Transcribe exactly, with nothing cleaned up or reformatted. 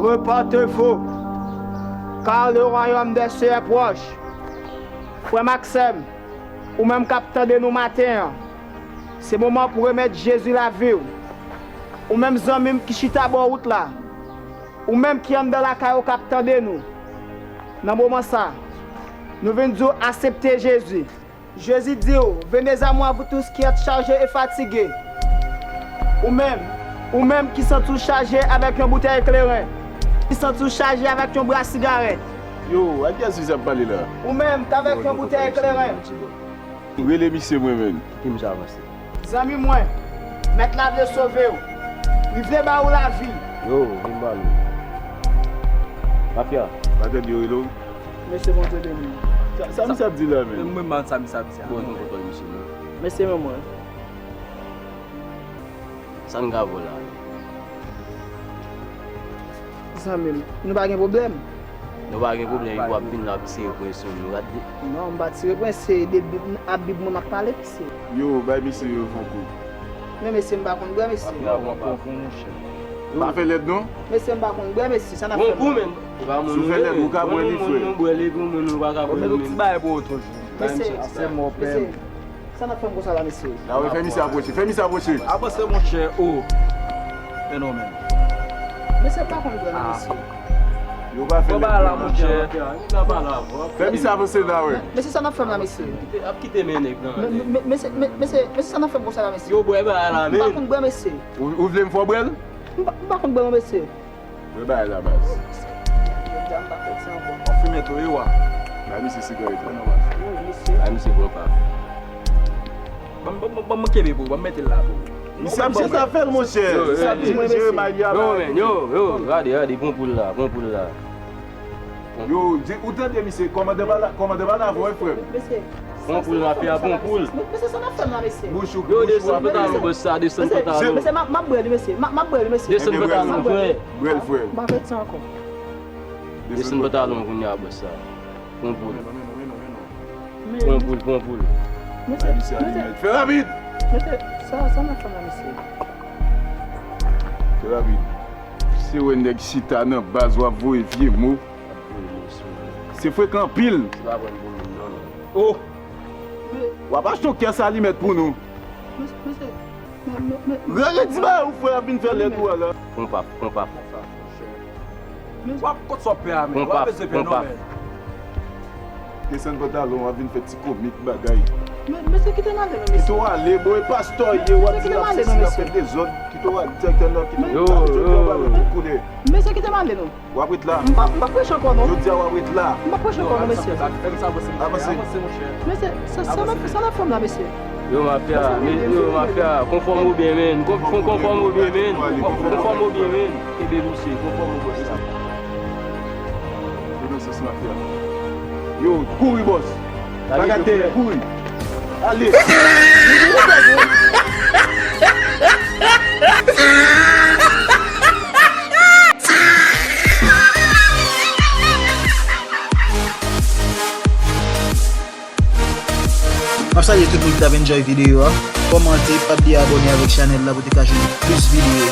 Reportez-vous, car le royaume des cieux est proche. Frè m ak sè m, ou menm k ap tande nou maten an, se moman pou remèt Jezi lavi w. Ou menm zanmi m ki chita bò wout la, ou menm ki anndan lakay ou k ap tande nou, nan moman sa, nou vin di w aksepte Jezi. Jezi di w, venez à moi, vous tous qui êtes chargés et fatigués. Ou menm, ou menm ki santi w chaje avèk yon boutèy kleren, ki santi w chaje avèk yon bra sigarèt. Yo, ak kiyès misye ap pale la? Ou menm k avèk yon boutèy kleren. Rele misye mwen menm. Kite misye avanse. Zanmi mwen, Mèt la vle sove w. Li vle ba ou lavi. Yo, vin ba nou. Mafya. Patèt yo rele w. Mesye, Bondye beni w. Sa, sa misye ap di la menm? Mwen, mwen, sa misye ap di a. Bon, nou konprann misye, non. Mesye, men mwen. Sa n ka vo la? Zanmi m, nou pa gen pwoblèm. Nou pa gen pwoblèm, epi w ap vin la ap tire pwen sou nou. Gade. Non, m pa tire pwen, se de Bib, ap Bib mwen m ap pale, mesye. Yo, bay mesye yo fon kou. Men mesye, m pa konn bwè, mesye. Ap pran kou, monchè. Pa fè lèd non. Mesye, m pa konn bwè, mesye, sa n ap fè. Bon, pou menm. Si w fè lèd, ou ka bwè li, frè. Bon, nou bwè li, pou moun nou pa ka bwè li menm. Bon, men nou ti bagay pou ou toujou. Bay misye ti bagay. Mesye, sa n ap fè m konsa la, mesye? La, wi, fè misye apwoche, fè misye apwoche. Avanse, monchè, o. Fenomen. Mesye pa konn bwè, non, mesye. Yo pa fè lèd la, monchè. Fè misye avanse la, wi. Mesye, sa n ap fè m la, mesye? Ap kite men nèg nan. Mesye, mesye, mesye, sa n ap fè m konsa la, mesye? Yo bwè bagay la menm. M pa konn bwè, mesye. Ou, ou vle m fè w bwè l? M pa, m pa konn bwè, non, mesye. Bwè bagay la, baz. Jodi a m pa fè sa ankò. W ap fimen tou, wi, wa. Bay misye sigarèt la, non, baz. Wi, mesye. Bay misye pran pa. Ban m, ban m, ban m kenbe pou ou, ban m mete l la pou ou. Misye ap jere afè l, monchè. Misye ap jere may li a. Yo, men, yo, yo, gade, gade, pran poul la, pran poul la. Yo, di, ou tande, misye, kòmandan pa la, kòmandan pa la, vre, frè m. Mesye, pran poul, mafya, pran poul. Mesye, sa n ap fè m la, mesye? Bouch ou, yo, desann pantalon, bòs sa, desann pantalon. Mesye, m ap, m ap bwè li, mesye. M ap, m ap bwè li, mesye. Desann pantalon, frè. Bwè l, frè. M pa fè sa ankò. Desann pantalon kounye a, bòs sa. Pran poul. Pran poul, pran poul. Mesye, mesye. Fè rapid! Mesye, sa, sa n ap fè la, mesye? Fè rapid. Se wè nèg chita nan baz w ap voye vye mo. Se frekan anpil. Se pa bon pou moun non, non. Oh! W ap achte yon kès alimèt pou nou. Mesye, mesye, men, men, men, rele ti bagay ou frè ap vin fè lèd ou a la. Pran paf, pran paf. W ap kot sa w pè a, men. W ap bezwen pè non, men. Desann pantalon, w ap vin fè ti komik bagay. Men, mesye, kite m ale non, mesye. Kite w ale, bon, e pastè w ye, w ap di l ap sezi, l ap fè dezòd. Kite w ale, direktè nan, kite w ale, jodi a w pale tout koulè. Mesye, kite m ale non. W ap ret la. M pa, m pa preche ankò non. Jodi a w ap ret la. M pa preche ankò non, mesye. Avanse. Mesye, sa, sa n ap, sa n ap fè m la, mesye? Yo, mafya, yo, mafya, konfòme w byen, men. Konfòme w byen, men. Konfòme w byen, men. Kenbe misye, konfòme w byen. Yo, kouri, bòs. Bagay tèyè, kouri. Ale. M ap salye tout moun ki t ap enjoy videyo a. Kòmante, pa bliye abòne avèk chanèl la pou te ka jwenn plis videyo.